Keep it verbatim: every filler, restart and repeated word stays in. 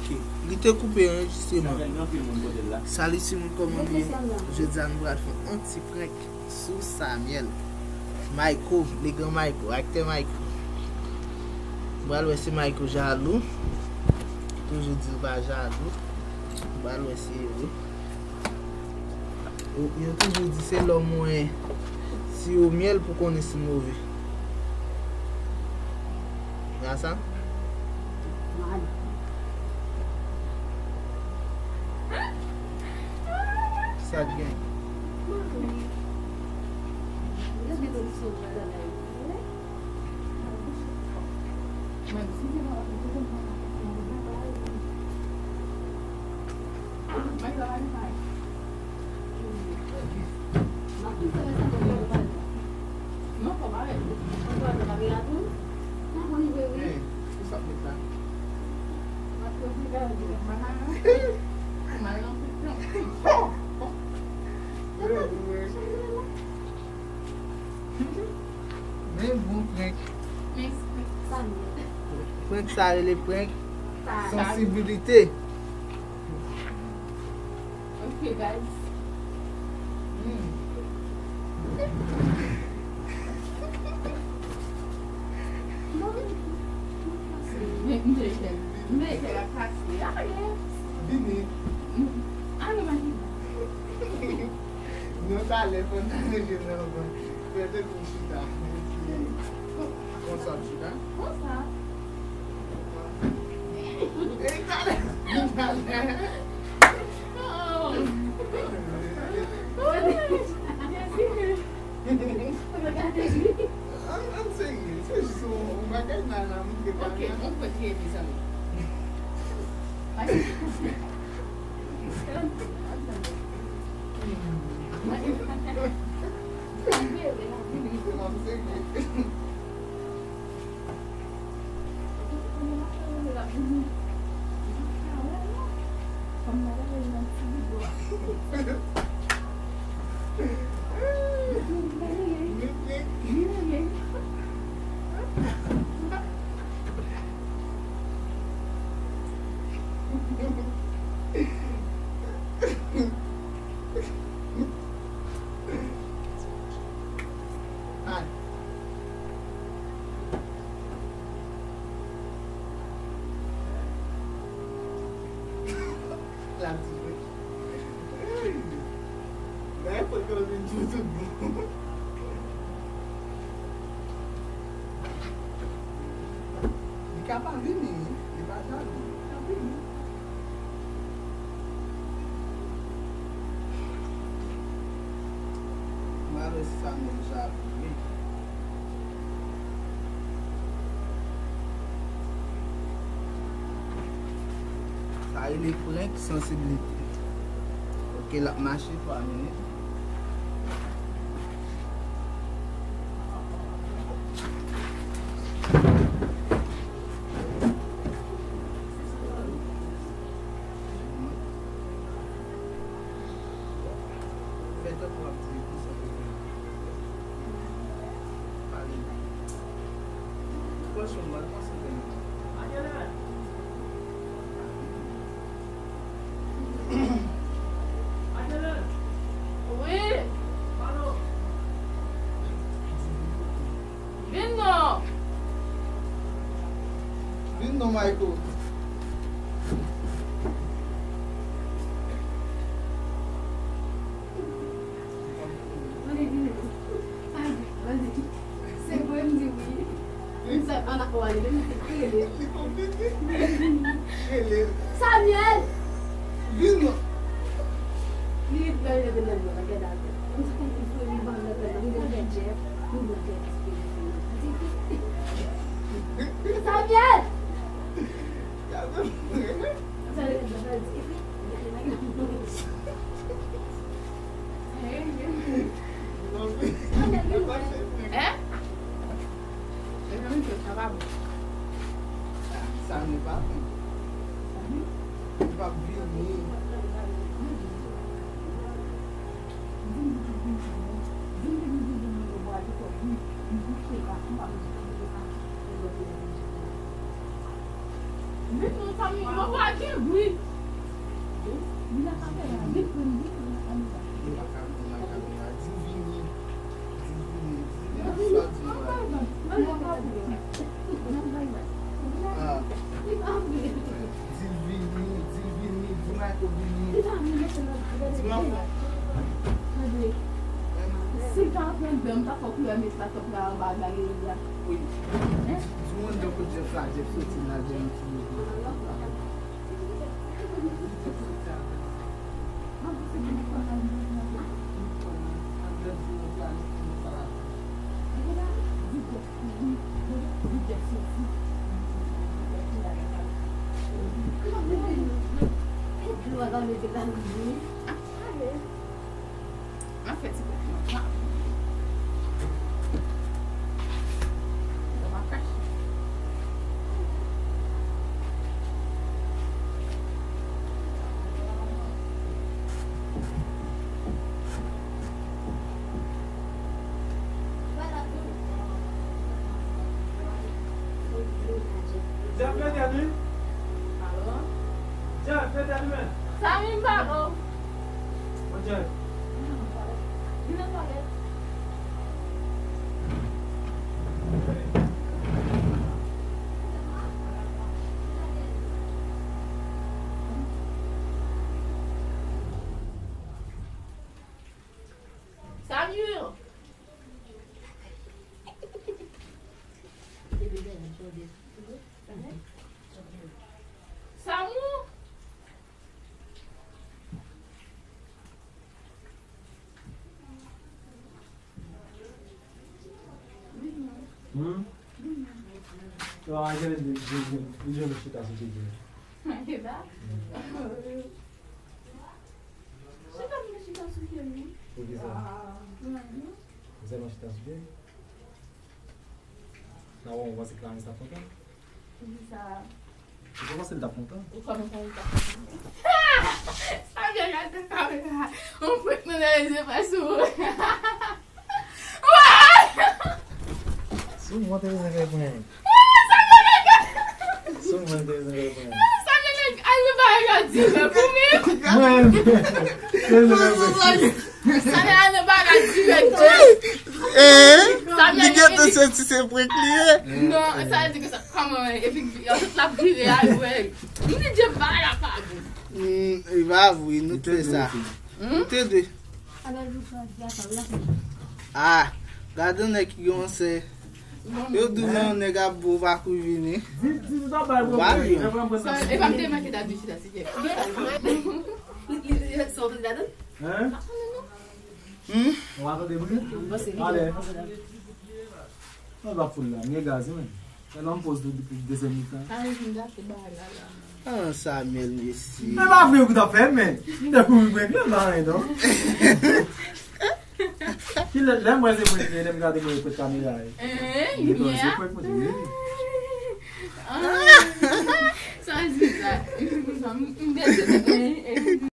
Ok, li te koupe anrejistreman. Salut timoun, kòman nou ye? Jodi a nou pral fè yon ti prank sou Samuel. Mayko, legan Mayko, aktè Mayko. Nou pral wè si Mayko jalou. Toujou di l pa jalou. Nou pral wè si e vre. Yo, yo toujou di se lè w mwen siwo myèl pou konnen si l move. Gad sa. Sa k gen? Men bon prank. Prank sa rele prank sansibilite. Ok, guys. Hmm. Men, men, men, men, men, men, vini. Alò, mwen vini. Non, talè, fò n ta ranje nan van. Fè de kou chita. Konsa, chita. Konsa. Ey, talè. Talè. Oh. An, an serye, se jis yon, yon bagay nan la montre pa. Ok, yon pwen ki epi sa. L ap di vre. Dayè, fòk yo vin pou tout bon. Li ka pa vini, wi. Li pa jalou. Li ka vini. Mwen wè si sa menm jalou, wi. Sa rele prank sansiblite. Ok, l ap mache twa minit. Fè tankou w ap di pou sa. Pale. Pran sou mwen, pran sou mwen. Wi. Vin non. Vin non, Mayko. Se vre, m di wi. M fè ann ak wale, m di rele. Li konplike. Rele. Samuel! Vin non. Li ret bèl leve nan mwen, gade avè. M di konn li vre, li ban nan tèt, li ban nan Jeff, li ban nan Jeff. Samuel! Sa li ret bèl, di. Hein? Sa nou pa fè. Nou pa vini. Vin non, fanmi, mwen pa gen bri. Vin nan kamera, vin pran, vin pran nan kamera. Li pa ka pran nan kamera. Di vini. Di vini. Di vini. Sa di la. Ah. Di vini. Di vini. Di Michael vini. Di Michael. Si l ta aprann bè, m ta fè w kouri met sa top la anba galeri a. Wi. Di moun jan kout Jeff la, Jeff soti la, Jeff soti. Mwen fè ti kòk nan pa. Mwen pa kache. Jeff, mete li. Jeff, mete li, men. Sa vin pa bon. Bon, Jeff. Samuel! Samuel! Hmm? Yo, a, gen, gen, gen, gen, gen chita sou pye. Chita, chita sou pye, wi. Poukisa? Ou sèlman chita sou pye? Nan, ou panse Clarence t ap kontan? Poukisa? Ou pa panse l t ap kontan? Ou kòman sa, l t ap kontan? Sa vye gade kamera. On prank nan lè se pa sou. Sou mwen te bezwen fè prank. Sou mwen te bezwen fè prank. Sa vye gade, al nan bagay la dirèk ou menm. Mwen, te bezwen fè prank. Sa vye al nan bagay dirèk, dirèk. Eh, li gentan santi se prank li ye. Non, sa vle di ke sa, kòman, epi, anfèt, l ap vire al wè. M di Jeff bagay la pa bon. Hmm, e pa vre, nou te fè sa. Hmm? Nou te dwe. Ah, gade yon nèg ki gen yon sè. Yo di w yon nèg ap bo pa kou vini. Di, di, di, sa bay pwoblèm. Sa, e pa m te manke ta di chita, se kèk. Li, li, li, sa w tande ladan? Hein? Hmm? Ou pa tande bri? Ale. Mwen pa foul la, m gen gaz, wi, men. Fè lòm poz depi dezyèm mitan. Sa vin gate bagay la, la. Ah, Samuel, mesye. Men pa vre ou t ap fè, men. M te kouri prank la, pa anyen, non. Ki lè, lè m wè se prank li ye, lè m gade mwen prank kamera, e. Eh, m di, se prank mwen te ye. Ah. Sa di sa. M, m, m, m,